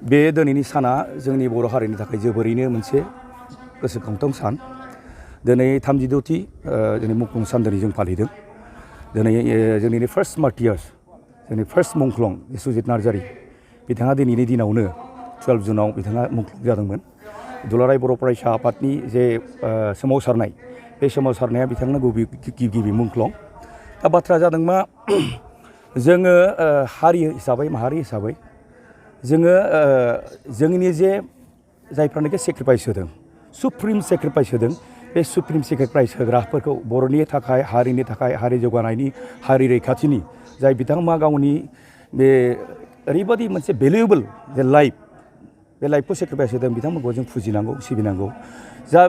बे दिनैनि साना जोंनि बर' हारिनि थाखाय जोबोरैनो मोनसे गोसोखांथाव सान। दिनै 32थि जोंनि मुंख्लं सान दिनै जों फालिदों। दिनै जोंनि फार्स्ट मार्टियार्स जोंनि फार्स्ट मुंख्लं सुजित नार्जारि बिथाङा दिनैनि दिनावनो 12 जुनाव बिथाङा मुंख्लं जादोंमोन। दुलाराय बर' फरायसा आफादनि जे सोमावसारनाय बे सोमावसारनाया बिथांनो गिबि मुंख्लं। दा बाथ्रा जादों मा जोङो हारि हिसाबै माहारि हिसाबै जोङो जोंनि जे जायफ्रानोखि सेक्रिफाइस होदों सुप्रिम सेक्रिफाइस होदों बे सुप्रिम सेक्रिफाइस होग्राफोरखौ बर'नि थाखाय हारिनि थाखाय हारि जौगानायनि हारि रैखाथिनि जाय बिथांमोना गावनि बे ओरैबायदि मोनसे भेलुएबल जे लाइफ बे लाइफखौ सेक्रिफाइस होदों बिथांमोनखौ जों फुजिनांगौ सिबिनांगौ। जा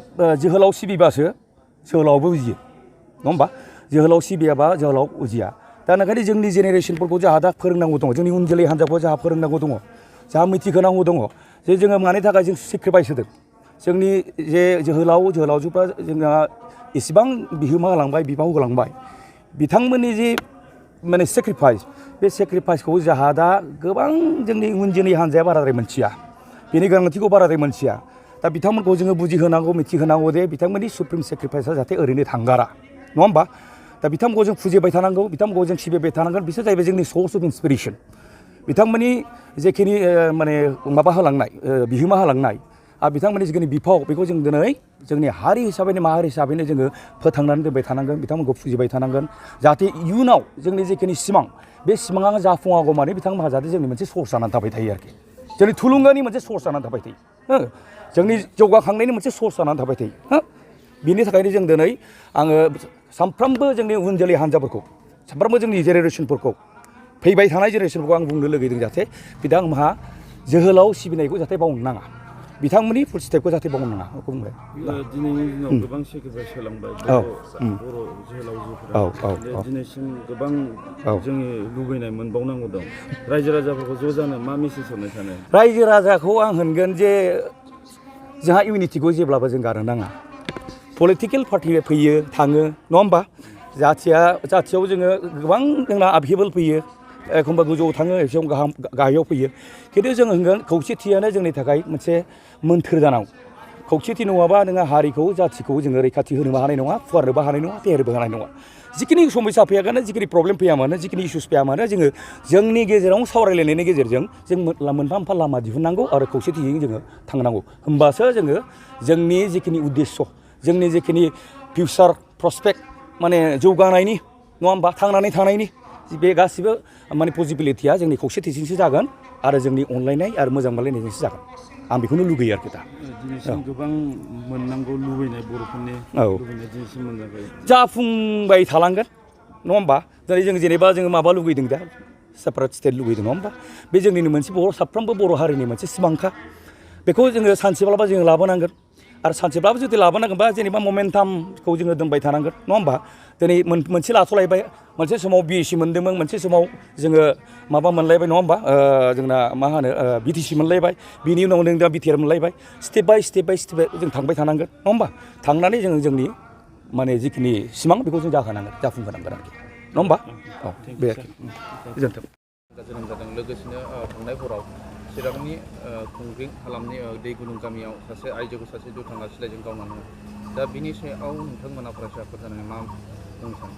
जोहोलाव सिबिबासो जोहोलावबो उजियो नङा होमबा? जोहोलाव सिबियाबा जोहोलाव उजिया। दा ओंखायनो जोंनि जेनेरेसनफोरखौ जोंहा दा फोरोंनांगौ दङ, जोंनि उन जोलै हान्जाखौ जोंहा फोरोंनांगौ दङ, जोंहा मिथिहोनांगौ दङ जे जोङो मानि थाखाय जों सेक्रिफाइस होदों। जोंनि जे जोहोलावजोफ्रा जोंहा इसेबां बिहोमा होलांबाय बिबाव होलांबाय बिथांमोननि जे माने सेक्रिफाइस बे सेक्रिफाइसखौ जोंहा दा गोबां जोंनि उन जोलै हान्जाया बाराद्राय मोनथिया, बेनि गोनांथिखौ बाराद्राय मोनथिया। दा बिथांमोनखौ जोङो बुजिहोनांगौ मिथिहोनांगौ दे बिथांमोननि सुप्रिम सेक्रिफाइसआ जाहाथे ओरैनो थांगारा नङा होमबा? दा बिथांमोनखौ जों फुजिबाय थानांगौ, बिथांमोनखौ जों सिबिबाय थानांगोन। बिसोर जाहैबाय जोंनि सर्स अफ इन्सपिरेसन। बिथांमोननि जेखिनि माने माबा होलांनाय बिहोमा होलांनाय आरो बिथांमोननि जिखिनि बिफाव बेखौ जों दिनै जोंनि हारि हिसाबैनो माहारि हिसाबैनो जोङो फोथांनानै दोनबाय थानांगोन, बिथांमोनखौ फुजिबाय थानांगोन जाहाथे इयुनाव जोंनि जिखिनि सिमां बे सिमाङा जाफुङागौ माने बिथांमोनहा जाहाथे जोंनि मोनसे सर्स जानानै थाबाय थायो आरोखि, जोंनि थुलुंगानि मोनसे सर्स जानानै थाबाय थायो, जोंनि जौगाखांनायनि मोनसे सर्स जानानै थाबाय थायो। बिनि थाखायनो जों दिनै आङो सानफ्रोमबो जोंनि उन जोलै हान्जाफोरखौ सानफ्रोमबो जोंनि जेनेरेसनफोरखौ फैबाय थानाय जेनेरेसनफोरखौ आं बुंनो लुगैदों जाहाथे बिथांमोनहा जोहोलाव सिबिनायखौ जाहाथे बावनो नाङा, बिथांमोननि फुटस्टेपखौ जाहाथे बावनो नाङा। दिनैनि दिनाव गोबां सेक्रिफाइस होलांबाय बर' जोहोलावजोफोरा दिनैसिम गोबां जोंनि लुबैनाय मोनबावनांगौ दं। रायजो राजाफोरखौ ज' जानो मा मेसेज हरनो सानो? रायजो राजाखौ आं होनगोन जे जोंहा इउनिटिखौ जेब्लाबो जों गारनो नाङा। पलिटिकेल पार्टि फैयो थाङो नङा होमबा? जाथियाव जोङो गोबां जोंना आपहेबल फैयो, एखमबा गोजौआव थाङो एखमबा गाहायाव फैयो, खिन्थु जों होनगोन खौसेथियानो जोंनि थाखाय मोनसे मोन्थोर जानांगौ। खौसेथि नङाबा नोङो हारिखौ जाथिखौ जोङो रैखाथि होनोबो हानाय नङा, फुवारनोबो हानाय नङा, फेहेरनोबो हानाय नङा। जिखिनि समस्या फैया मानो, जिखिनि प्रब्लेम फैया मानो, जिखिनि इसुस फैया मानो, जोङो जोंनि गेजेराव सावरायलायनायनि गेजेरजों जों मोनफा मोनफा लामा दिहुननांगौ आरो खौसेथियै जोङो थांनांगौ। होमबासो जोङो जोंनि जिखिनि उद्देश्य, जोंनि जिखिनि फिउचार प्रसपेक्ट माने जौगानायनि नङा होमबा थांनानै थानायनि बे गासिबो माने पसिबिलिटिया जोंनि खौसेथिजोंसो जागोन आरो जोंनि अनलायनाय आरो मोजां मोनलायनायजोंसो जागोन। आं बेखौनो लुगैयो आरोखि दा। दिनैसिम गोबां मोननांगौ लुबैनाय बर'फोरनि लुबैनाय दिनैसिम मोनाखै, जाफुंबाय थालांगोन नङा होमबा? दिनै जों जेनेबा जोङो माबा लुगैदों दा सेपारेट स्टेट लुगैदों नङा होमबा? बे जोंनिनो मोनसे साफ्रोमबो बर' हारिनि मोनसे सिमांखा, बेखौ जोङो सानसेब्लाबो जोङो लाबोनांगोन आरो सानसेब्लाबो जुदि लाबोनांगोनबा जेनेबा ममेन्टामखौ जोङो दोनबाय थानांगोन नङा होमबा? दिनै मोनसे लाथ'लायबाय, मोनसे समाव बिएसि मोनदोंमोन, मोनसे समाव जोङो माबा मोनलायबाय नङा होमबा? जोंना मा होनो बिटिसि मोनलायबाय, बिनि उनाव जों दा बिटिआर मोनलायबाय। स्टेप बाय स्टेप जों थांबाय थानांगोन नङा होमबा? थांनानै जोङो जोंनि माने जिखिनि सिमां बेखौ जों जाफुंहोनांगोन आरोखि नङा होमबा? औ बे आरोखि गोजोन्थों। जोनोम जादों। लोगोसेनो थांनाय हराव चिरांनि खुंग्रिं हालामनि दै गुदुं गामियाव सासे आइजोखौ सासे दुथां सिलाइजों गावनानै, दा बिनि सायाव नोंथांमोना फरायसाफोर जानानै मा बुंनो सानो?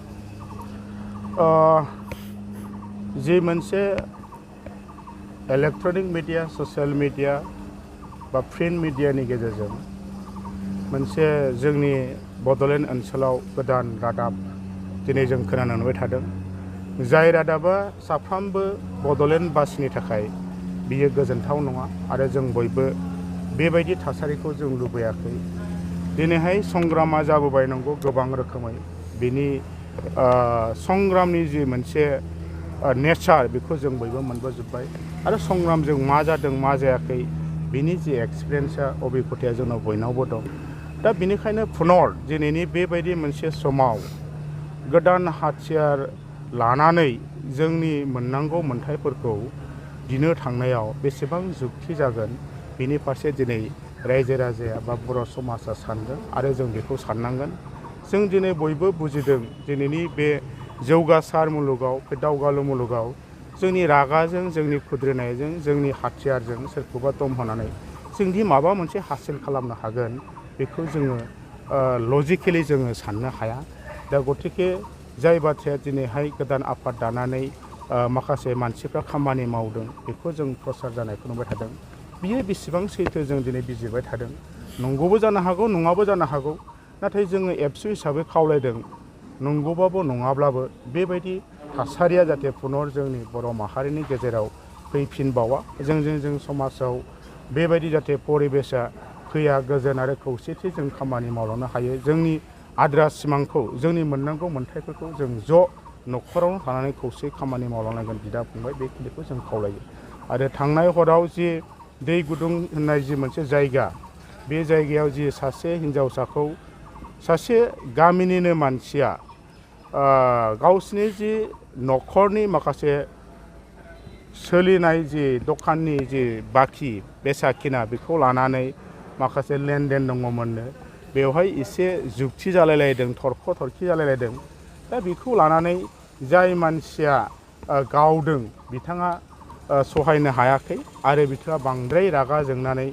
जि मोनसे इलेक्ट्रनिक मिडिया, ससियेल मिडिया बा प्रिन्ट मिडियानि गेजेरजों मोनसे जोंनि बड'लेण्ड ओनसोलाव गोदान रादाब दिनै जों खोनानो मोनबाय थादों, जाय रादाबा साफ्रोमबो बड'लेण्डबासिनि थाखाय बियो गोजोनथाव नङा आरो जों बयबो बेबायदि थासारिखौ जों लुबैयाखै। दिनैहाय संग्रामा जाबोबाय नंगौ गोबां रोखोमै, बिनि संग्रामनि जि मोनसे नेचार बेखौ जों बयबो मोनबोजोब्बाय आरो संग्रामजों मा जादों मा जायाखै बिनि जि एक्सपिरियेन्सा अबिगथाया जोंनाव बयनावबो दं। दा बेनिखायनो पुनर दिनैनि बेबायदि मोनसे समाव गोदान हाथियार लानानै जोंनि मोननांगौ मोन्थायफोरखौ बिनो थांनायाव बेसेबां जुक्ति जागोन बिनि फारसे दिनै रायजो राजाया बा बर' समाजा सानगोन आरो जों बेखौ साननांगोन। जों दिनै बयबो बुजिदों दिनैनि बे जौगासार मुलुगाव बे दावगालु मुलुगाव जोंनि रागाजों जोंनि खुद्रिनायजों जोंनि हाथियारजों सोरखौबा दम होनानै जोंदि माबा मोनसे हासिल खालामनो हागोन बेखौ जोङो लजिकेलि जोङो साननो हाया। दा गतिके जाय बाथ्राया दिनैहाय गोदान आफाद दानानै माखासे मानसिफ्रा खामानि मावदों बेखौ जों प्रसार जानायखौ नुबाय थादों। बियो बेसेबां सैथो जों दिनै बिजिरबाय थादों। नंगौबो जानो हागौ नङाबो जानो हागौ, नाथाय जोङो एबसु हिसाबै खावलायदों नंगौबाबो नङाब्लाबो बेबायदि थासारिया जाहाथे पुनर जोंनि बर' माहारिनि गेजेराव फैफिनबावा, जों समाजाव बेबायदि जाहाथे परिबेसा फैया, गोजोन आरो खौसेथि जों खामानि मावलांनो हायो। जोंनि आद्रा सिमांखौ जोंनि मोननांगौ मोन्थायफोरखौ जों ज' न'खरावनो थानानै खौसे खामानि मावलांनांगोन बिदा फंबाय, बेखिनिखौ जों खावलायो। आरो थांनाय हराव जि दै गुदुं होननाय जि मोनसे जायगा, बे जायगायाव जि सासे हिन्जावसाखौ सासे गामिनिनो मानसिया गावसिनि जि न'खरनि माखासे सोलिनाय जि दखाननि जि बाखि बेसाखिना बेखौ लानानै माखासे लेनदेन दङमोननो, बेवहाय एसे जुक्ति जालायलायदों, थरख' थरखि जालायलायदों। दा बेखौ लानानै जाय मानसिया गावदों बिथाङा सहायनो हायाखै आरो बिथाङा बांद्राय रागा जोंनानै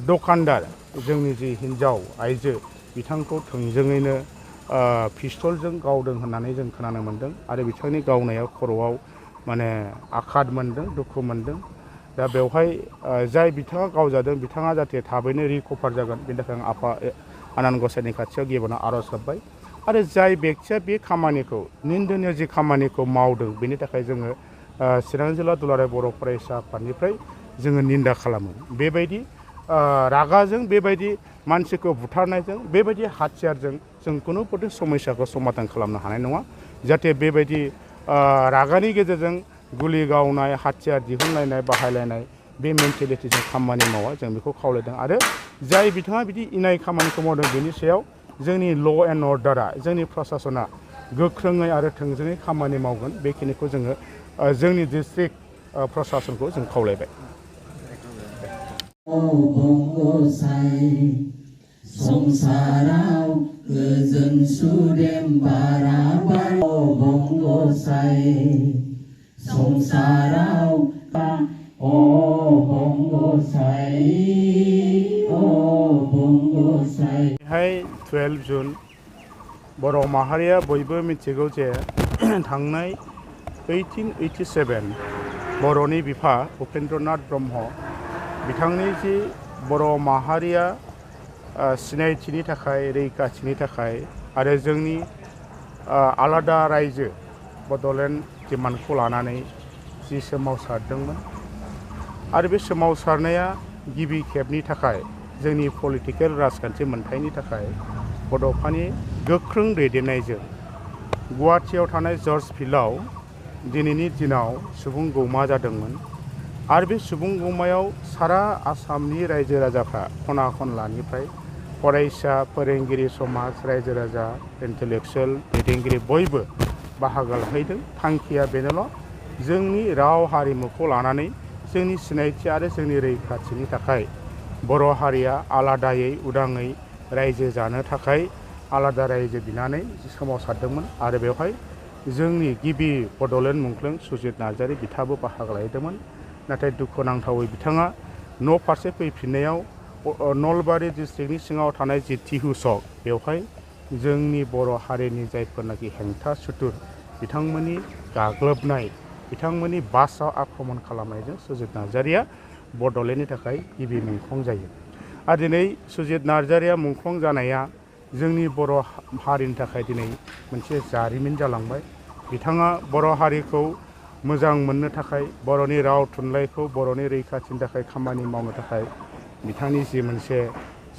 दखानदार जोंनि जि हिन्जाव आइजो बिथांखौ थोंजोङैनो पिस्तलजों गावदों होननानै जों खोनानो मोन्दों आरो बिथांनि गावनायाव खर'आव माने आघात मोन्दों, दुखु मोन्दों। दा बेवहाय जाय बिथाङा गावजादों बिथाङा जाहाथे थाबैनो रिकभार जागोन बेनि थाखाय आं आफा आनान गसाइनि खाथियाव गिबियावनो आर'ज गाबबाय। आरो जाय बेक्तिया बे खामानिखौ निन्दनीय जि खामानिखौ मावदों बेनि थाखाय जोङो चिरां जिल्ला दुलाराय बर' फरायसा आफादनिफ्राय जोङो निन्दा खालामो। बेबायदि रागाजों, बेबायदि मानसिखौ बुथारनायजों, बेबायदि हाथियारजों जों खुनुपथे समस्याखौ समाधान खालामनो हानाय नङा। जाहाथे बेबायदि रागानि गेजेरजों गुलि गावनाय, हाथियार दिहुनलायनाय, बाहायलायनाय बे मेन्टेलिटिजों खामानि मावा, जों बेखौ खावलायदों। आरो जाय बिथाङा बिदि इनाय खामानिखौ मावदों बेनि सायाव जोंनि ल' एन्ड अर्डारा, जोंनि प्रसासना गोख्रोङै आरो थोंजोङै खामानि मावगोन, बेखिनिखौ जोङो जोंनि डिस्ट्रिक्ट प्रसासनखौ जों खावलायबाय। संसाराव गोजोन सुदेम बाराबार बंगसाय, संसाराव बंगसाय बंगसाय। बेहाय 12 जुन बर' माहारिया बयबो मिथिगौ जे थांनाय 1887 बर'नि बिफा उपेन्द्रनाथ ब्रह्म बिथांनि जि बर' माहारिया सिनायथिनि थाखाय, रैखाथिनि थाखाय आरो जोंनि आलादा रायजो बड'लेण्ड डिमान्डखौ लानानै जि सोमावसारदोंमोन आरो बे सोमावसारनाया गिबि खेबनि थाखाय जोंनि पलिटिकेल राजखान्थि मोन्थायनि थाखाय बड'फानि गोख्रों दैदेननायजों गुवाहाटियाव थानाय जर्ज फिल्डआव दिनैनि दिनाव सुबुं गौमा जादोंमोन। आरो बे सुबुं गौमायाव सारा आसामनि रायजो राजाफ्रा खना खनलानिफ्राय फरायसा, फोरोंगिरि समाज, रायजो राजा, इन्टेलेक्सुयेल दैदेनगिरि बयबो बाहागो लाहैदों। थांखिया बेनोल', जोंनि राव हारिमुखौ लानानै जोंनि सिनायथि आरो जोंनि रैखाथिनि थाखाय बर' हारिया आलादायै उदाङै रायजो जानो थाखाय आलादा रायजो बिनानै सोमावसारदोंमोन। आरो बेवहाय जोंनि गिबि बड'लेण्ड मुंख्लं सुजित नार्जारि बिथाङाबो बाहागो लाहैदोंमोन। नाथाय दुखुनांथावै बिथाङा न' फारसे फैफिननायाव नलबारि डिस्ट्रिक्टनि सिङाव थानाय जि टिहु सक बेवहाय जोंनि बर' हारिनि जायफोरनाखि हेंथा सुथुर बिथांमोननि गाग्लोबनाय, बिथांमोननि बासआव आक्रमण खालामनायजों सुजित नार्जारिया बड'लेण्डनि थाखाय गिबि मुंख्लं जायो। आरो दिनै सुजित नार्जारिया मुंख्लं जानाया जोंनि बर' हारिनि थाखाय दिनै मोनसे जारिमिन जालांबाय। बिथाङा बर' हारिखौ मोजां मोननो थाखाय, बर'नि राव थुनलाइखौ, बर'नि रैखाथिनि थाखाय खामानि मावनो थाखाय बिथांनि जि मोनसे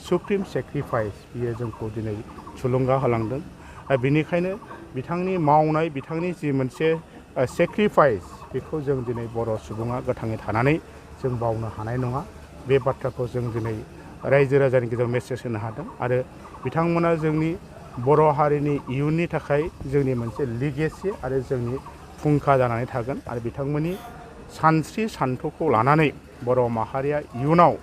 सुप्रिम सेक्रिफाइस बियो जोंखौ दिनै थुलुंगा होलांदों। बेनिखायनो बिथांनि मावनाय बिथांनि जि मोनसे सेक्रिफाइस बेखौ जों दिनै बर' सुबुङा गोथाङै थानानै जों बावनो हानाय नङा। बे बाथ्राखौ जों दिनै रायजो राजानि गेजेराव मेसेज होनो हादों आरो बिथांमोना जोंनि बर' हारिनि इयुननि थाखाय जोंनि मोनसे लिगेसि आरो जोंनि फुंखा जानानै थागोन आरो बिथांमोननि सानस्रि सान्थौखौ लानानै बर' माहारिया इयुनाव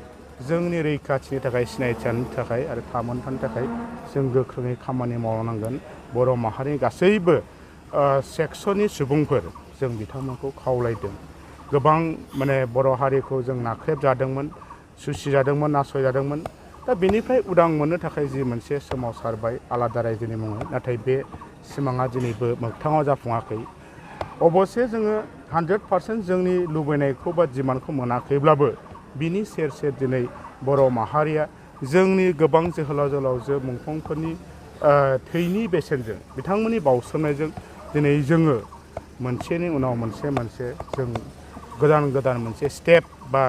जोंनि रैखाथिनि थाखाय सिनायथिनि थाखाय आरो थामोनथानि थाखाय जों गोख्रोङै खामानि मावनांगोन। बर' माहारिनि गासैबो सेक्सननि सुबुंफोर जों बिथांमोनखौ खावलायदों। गोबां माने बर' हारिखौ जों नाख्रेबजादोंमोन, सुसिजादोंमोन, नासयजादोंमोन। दा बेनिफ्राय उदां मोननो थाखाय जि मोनसे सोमावसारबाय आलादा रायजोनि मुङै, नाथाय बे सिमाङा दिनैबो मोगथाङाव जाफुङाखै। अबसे जोङो 100% जोंनि लुबैनायखौ बा डिमान्डखौ मोनाखैब्लाबो बिनि सेर सेर दिनै बर' माहारिया जोंनि गोबां जोहोलाव जोहोलावजो मुंख्लंफोरनि थैनि बेसेनजों बिथांमोननि बावसोमनायजों दिनै जोङो मोनसेनि उनाव मोनसे जों गोदान मोनसे स्टेप बा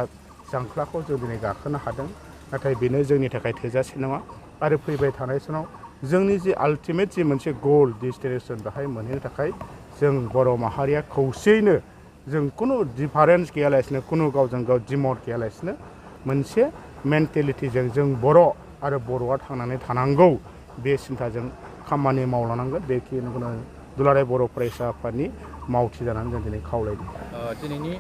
जांख्लाखौ जों दिनै गाखोनो हादों। नाथाय बेनो जोंनि थाखाय थोजासे नङा आरो फैबाय थानाय समाव जोंनि जि आल्टिमेट जि मोनसे गल डेस्टिनेसन बेहाय मोनहैनो थाखाय जों बर' माहारिया खौसेयैनो जों खुनु डिफारेन्स गैयालासिनो खुनु गावजों गाव डिमट गैयालासिनो मोनसे मेन्टेलिटिजों जों बर' आरो बर'आ थांनानै थानांगौ बे सिन्थाजों खामानि मावलांनांगोन। बेखिनिखौनो दुलाराय बर' फरायसा आफादनि मावथि जानानै जों दिनै खावलायदों। दिनैनि